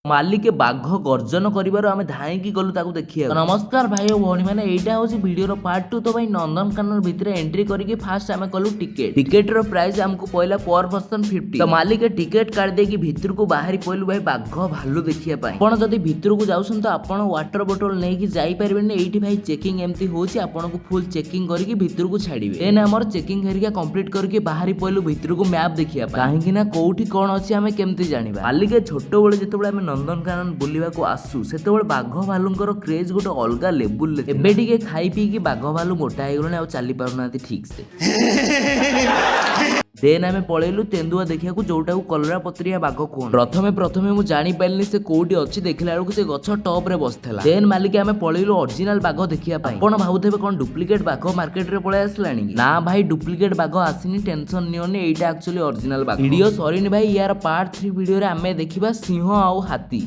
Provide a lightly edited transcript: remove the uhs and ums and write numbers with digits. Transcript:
ମାଲିକେ ବାଘ ଗର୍ଜନ କରିବାରୁ ଆମେ ଧାଇଁକି ଗଲୁ ତାକୁ ଦେଖିବାକୁ। ନମସ୍କାର ଭାଇ ଓ ଭଉଣୀ ମାନେ, ଏଇଟା ହଉଛି ଭିଡିଓର ପାର୍ଟ 2। ତ ଭାଇ, ନନ୍ଦନକାନନ ଭିତରେ ଏଣ୍ଟ୍ରି କରିକି ଫାଷ୍ଟ ଆମେ କଲୁ ଟିକେଟ। ଟିକେଟ ର ପ୍ରାଇସ୍ ଆମକୁ ପଇଲା ପର ପର୍ସନ 50। ତ ମାଲିକେ ଟିକେଟ କାଢି ଦେଇକି ଭିତରକୁ ବାହାରି ପଇଲୁ ଭାଇ ବାଘ ଭାଲୁ ଦେଖିବା ପାଇଁ। ଆପଣ ଯଦି ଭିତରକୁ ଯାଉଛନ୍ତି, ତ ଆପଣ ୱାଟର ବୋଟଲ ନେଇକି ଯାଇପାରିବେନି। ଏଇଠି ଭାଇ ଚେକିଂ ଏମିତି ହଉଛି, ଆପଣଙ୍କୁ ଫୁଲ ଚେକିଂ କରିକି ଭିତରକୁ ଛାଡିବେ। ଦେନ୍ ଆମର ଚେକିଂ ହେରିକା କମ୍ପ୍ଲିଟ କରିକି ବାହାରି ପଇଲୁ ଭିତରକୁ ମ୍ୟାପ୍ ଦେଖିବା ପାଇଁ, କାହିଁକି ନା କୋଉଠି କଣ ଅଛି ଆମେ କେମିତି ଜାଣିବା? ମାଲିକେ, ଛୋଟବେଳେ ଯେତେବେଳେ ଆମେ ନନ୍ଦନକାନନ ବୁଲିବାକୁ ଆସୁ, ସେତେବେଳେ ବାଘ ଭାଲୁଙ୍କର କ୍ରେଜ୍ ଗୋଟେ ଅଲଗା ଲେବୁଲରେ। ଏବେ ଟିକେ ଖାଇ ପିଇକି ବାଘ ଭାଲୁ ମୋଟା ହେଇଗଲେଣି, ଆଉ ଚାଲି ପାରୁନାହାନ୍ତି ଠିକ ସେ। ଦେନ୍ ଆମେ ପଳେଇଲୁ ତେନ୍ଦୁଆ ଦେଖିବାକୁ, ଯୋଉଟାକୁ କଲରା ପତ୍ରିଆ ବାଘ କୁହନ୍ତି। ପ୍ରଥମେ ପ୍ରଥମେ ମୁଁ ଜାଣିପାରିଲିନି ସେ କୋଉଠି ଅଛି, ଦେଖିଲା ବେଳକୁ ସେ ଗଛ ଟପ ରେ ବସିଥିଲା। ଦେନ୍ ମାଲିକ, ଆମେ ପଳେଇଲୁ ଅରିଜିନାଲ ବାଘ ଦେଖିବା ପାଇଁ। ଆପଣ ଭାବୁଥିବେ, କଣ ଡୁପ୍ଲିକେଟ ବାଘ ମାର୍କେଟରେ ପଳେଇ ଆସିଲାଣି କି? ନା ଭାଇ, ଡୁପ୍ଲିକେଟ ବାଘ ଆସିନି, ଟେନସନ ନିଅନି, ଏଇଟା ଆକ୍ଚୁଆଲି ଅରିଜିନାଲ ବାଘ। ଭିଡିଓ ସରିନି ଭାଇ, ୟାର ପାର୍ଟ 3 ଭିଡିଓରେ ଆମେ ଦେଖିବା ସିଂହ ଆଉ ହାତୀ।